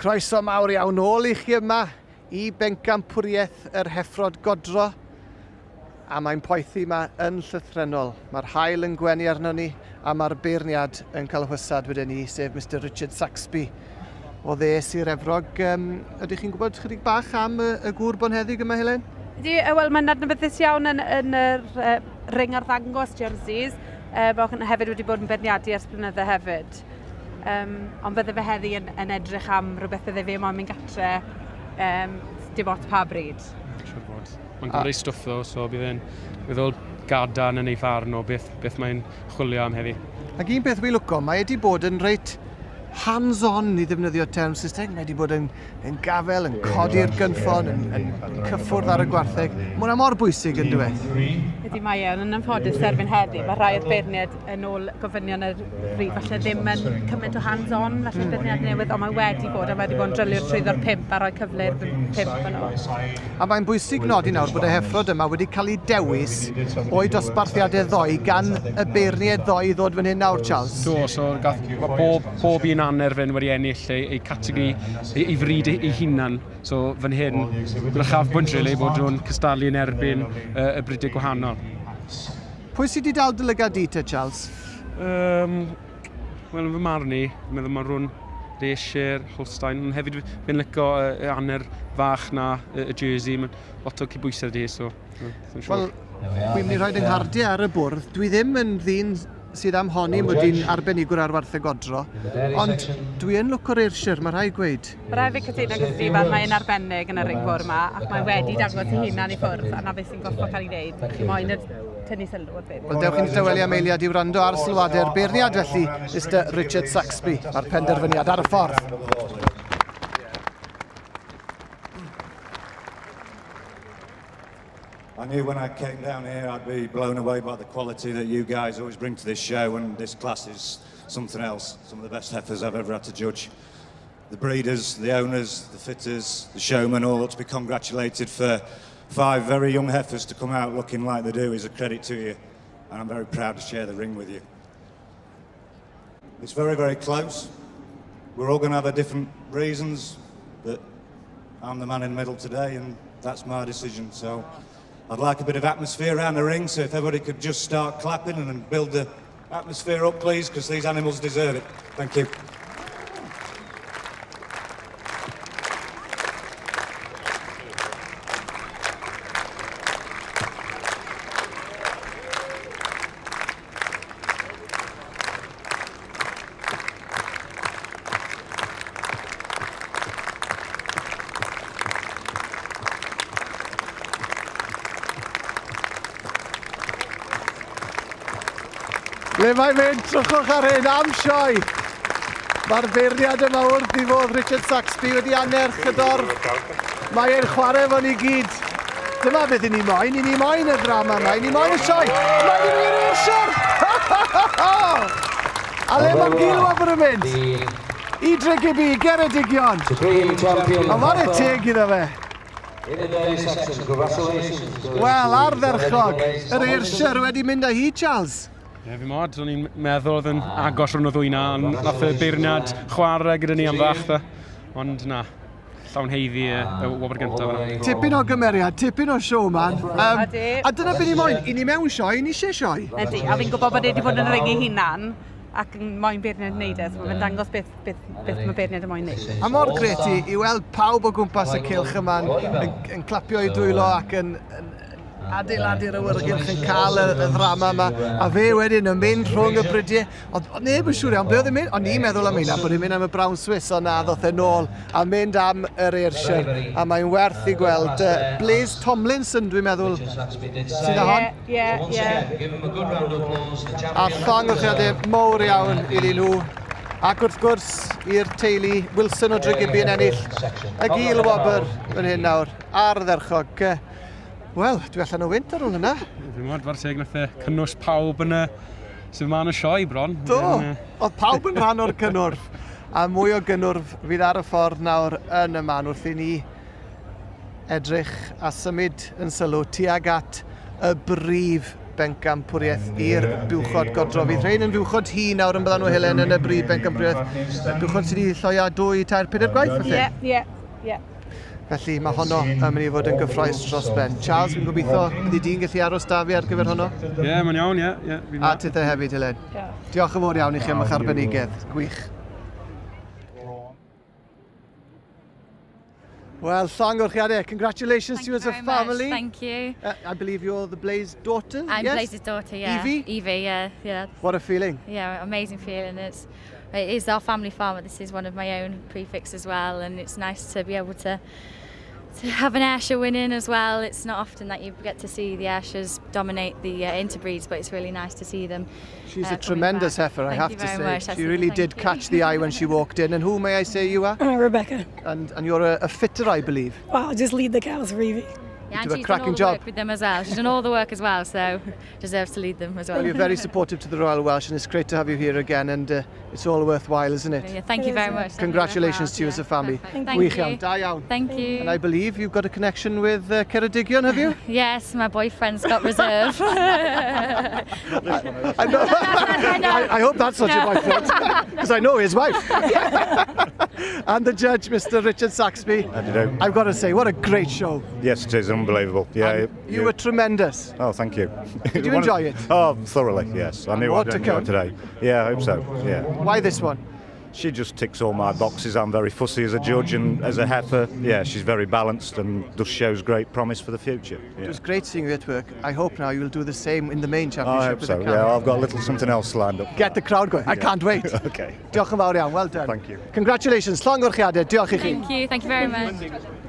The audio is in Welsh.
Croeso mawr iawn nôl i chi yma i bencampwriaeth yr heffrod godro. A mae'n poethi yma yn llythrennol. Mae'r haul yn gwenu arno ni a mae'r beirniad yn cael hwysad wedyn ni, sef Mr Richard Saxby o dde Sir Efrog. Um, ydych chi'n gwybod chydig bach am y, y gŵr bonheddig yma, Helen? Ydy, wel, mae'n adnabyddus iawn yn, yn yr uh, ring arddangos jerseys. Uh, mae hefyd wedi bod yn beirniadu ers blynydde hefyd. Um, ond bydde fe heddi yn, yn edrych am rhywbeth bydde fe moyn mynd gatre, um, dim ots pa bryd. Siwr fod. Mae'n gwybod ei stwff ddo, so bydd e'n weddol gadarn yn ei farn o beth, beth mae'n chwilio am heddi. Ac un peth wy'n lwco, mae wedi bod yn reit hands-on i ddefnyddio term Saesneg. Mae wedi bod yn, yn gafel, yn codi'r gynffon, yn, yn cyffwrdd ar y gwartheg. Mae hwnna mor bwysig yn dweud. Ydy mae e, ond yn anffodus erbyn heddi, mae rhai o'r beirniaid yn ôl gofynion y rhi, falle ddim yn cymaint o hands-on, falle mm. beirniad newydd, ond mae wedi bod, a mae wedi bod yn drylwyr trwyddo'r pump a rhoi cyfle i'r pump yn ôl. A mae'n bwysig nodi nawr bod y heffrod yma wedi cael ei dewis o'i dosbarthiadau ddoe gan y beirniaid ddoe i ddod fan hyn nawr, Charles. Do, so gath, mae pob, pob un aner fan wedi ennill ei, ei categori, ei, ei fryd ei, ei hunan. So fan hyn, gyda chafbwynt really, bod nhw'n cystadlu yn erbyn uh, y brydiau gwahanol. Pwy sydd wedi dal dy lygad di te, Charles? Um, Wel, yn fy marn i, meddwl mae rhywun Ayrshire, Holstein, ond hefyd fi'n licio y, y aner fach na, y, y jersey, mae'n lot o cydbwysedd di, so, siŵr. Wel, dwi'n mynd i rhoi nghardiau ar y bwrdd. Dwi ddim yn ddyn sydd am honni mod i'n arbenigwr ar wartheg godro, ond dwi yn lwco'r Ayrshire, mae rhaid gweud. Mae rhaid fi cytuno gyda ti, fel mae'n arbennig yn y ring fawr yma, ac mae wedi dangos ei hunan i ffwrdd, a na beth sy'n gorfod cael ei wneud. Chi moyn y tynnu sylw o'r beth. Wel, dewch i'n tawelu am eiliad i wrando ar sylwadau'r beirniad felly, Mr Richard Saxby, mae'r penderfyniad ar y ffordd. I knew when I came down here I'd be blown away by the quality that you guys always bring to this show, and this class is something else. Some of the best heifers I've ever had to judge. The breeders, the owners, the fitters, the showmen, all ought to be congratulated for five very young heifers to come out looking like they do is a credit to you, and I'm very proud to share the ring with you. It's very, very close. We're all going to have our different reasons, but I'm the man in the middle today, and that's my decision. So I'd like a bit of atmosphere around the ring, so if everybody could just start clapping and build the atmosphere up, please, because these animals deserve it. Thank you. Le mae'n mynd? Trychwch ar hyn, am sioe! Mae'r beirniad yma wrth i fod Richard Saxby wedi annerch y dorf. Mae e'n chwarae fo ni gyd. Dyma beth i ni moyn, i ni moyn y drama yma, i ni moyn y sioe. Mae'n i'r Ayrshire! A le mae'r gilwabr yn mynd? I Dregibi, Geredigion. Ond mae'n teg iddo fe. Wel, ardderchog. Yr Ayrshire wedi mynd â hi, Charles. Ie, fi mod, o'n i'n meddwl oedd yn agos rhwng y ddwy na, ond nath y beirniad chwarae gyda ni am fach, da. Ond na, llawn haeddu y, y wobr gyntaf yna. Tipyn o gymeriad, tipyn o showman. Um, a dyna beth ni moyn, i ni mewn sioe, i ni eisiau sioe. Ydy, a fi'n gwybod bod e wedi bod yn ring ei hunan ac yn moyn beirniad wneud e, so mae'n dangos beth, beth, beth mae beirniad yn moyn wneud. A mor gret i, i weld pawb o gwmpas y cylch yma'n yn, yn clapio i dwylo ac yn, yn, adeiladu'r awyrgylch yn cael y, y ddrama yma, a fe wedyn yn mynd rhwng y brydiau. Ond oedd neb yn siŵr iawn ble oedd e'n mynd. O'n i'n meddwl am hynna, bod e'n mynd am y Brown Swiss, ond na, ddoth e nôl a mynd am yr Ayrshire. A mae'n werth i gweld uh, Blaze Tomlinson, dwi'n meddwl, sydd â hon. Ie, ie, ie. A llongyfarchiadau mowr iawn iddyn nhw. Ac wrth gwrs, i'r teulu Wilson o Dregibi yn ennill y gil wobr fan hyn nawr, ardderchog. Wel, dwi allan o wynt ar ôl hynna. Fi'n mod, far teg nath e cynnwys pawb yn y... sydd ma'n y sioe bron. Do, oedd pawb yn rhan o'r cynnwrf. A mwy o gynnwrf fydd ar y ffordd nawr yn y man wrth i ni edrych a symud yn sylw tuag at y brif bencampwriaeth i'r buwchod godro. Fydd rhain yn fuwchod hi nawr yn byddan nhw, Helen, yn y brif bencampwriaeth. Buwchod sydd wedi lloia dwy, tair, pedair gwaith, felly? Ie, ie, ie. Felly mae honno yn mynd i fod yn gyffrous dros ben. Charles, fi'n gobeithio byddi di'n gallu aros da fi ar gyfer honno. Ie, yeah, mae'n iawn, ie. Yeah, yeah, A tithe hefyd, Helen. Yeah. Diolch yn fawr iawn i chi am eich arbenigedd. Gwych. Well, llongyfarchiadau, congratulations Thank to you as a very much. family. Thank you. I believe you're the Blaze daughter, I'm yes? Blaze's daughter, yeah. Evie? Evie, yeah. What a feeling. Yeah, amazing feeling. It is our family farm, but this is one of my own prefix as well, and it's nice to be able to have an Ayrshire winning as well. It's not often that you get to see the Ayrshires dominate the interbreeds, but it's really nice to see them. She's a coming tremendous back. heifer, I Thank have you to very say. much. That's She really thank did you. catch the eye when she walked in. And who may I say you are? Rebecca. And you're a fitter, I believe. Well, I just lead the cows for Evie. Yeah, and do a she's done cracking all the job. work with them as well. She's done all the work as well, so deserves to lead them as well. Well, you're very supportive to the Royal Welsh, and it's great to have you here again, and it's all worthwhile, isn't it? Yeah, thank you It is, very yeah. much. Congratulations to you as a family. Perfect. Thank Gwych you. iawn, da iawn. Thank you. And I believe you've got a connection with Ceredigion, have you? Yes, my boyfriend's got reserve. I, know. I hope that's not your boyfriend, because I know his wife. And the judge, Mr. Richard Saxby. How do you do? I've got to say, what a great show. Yes, it is unbelievable. Yeah, And you were tremendous. Oh, thank you. Did you enjoy it? Oh, thoroughly. Yes, I knew more I'd to enjoy come. it today. Yeah, I hope so. Yeah. Why this one? She just ticks all my boxes. I'm very fussy as a judge and as a heifer. Yeah, she's very balanced and just shows great promise for the future. Yeah. It was great seeing you at work. I hope now you'll do the same in the main championship I hope with so. the Yeah, camera. I've got a little something else lined up. Get the crowd going. I can't wait. Okay. Diolch yn fawr iawn. Well done. Thank you. Congratulations. Llongyfarchiadau. Diolch i chi. Thank you. Thank you very much.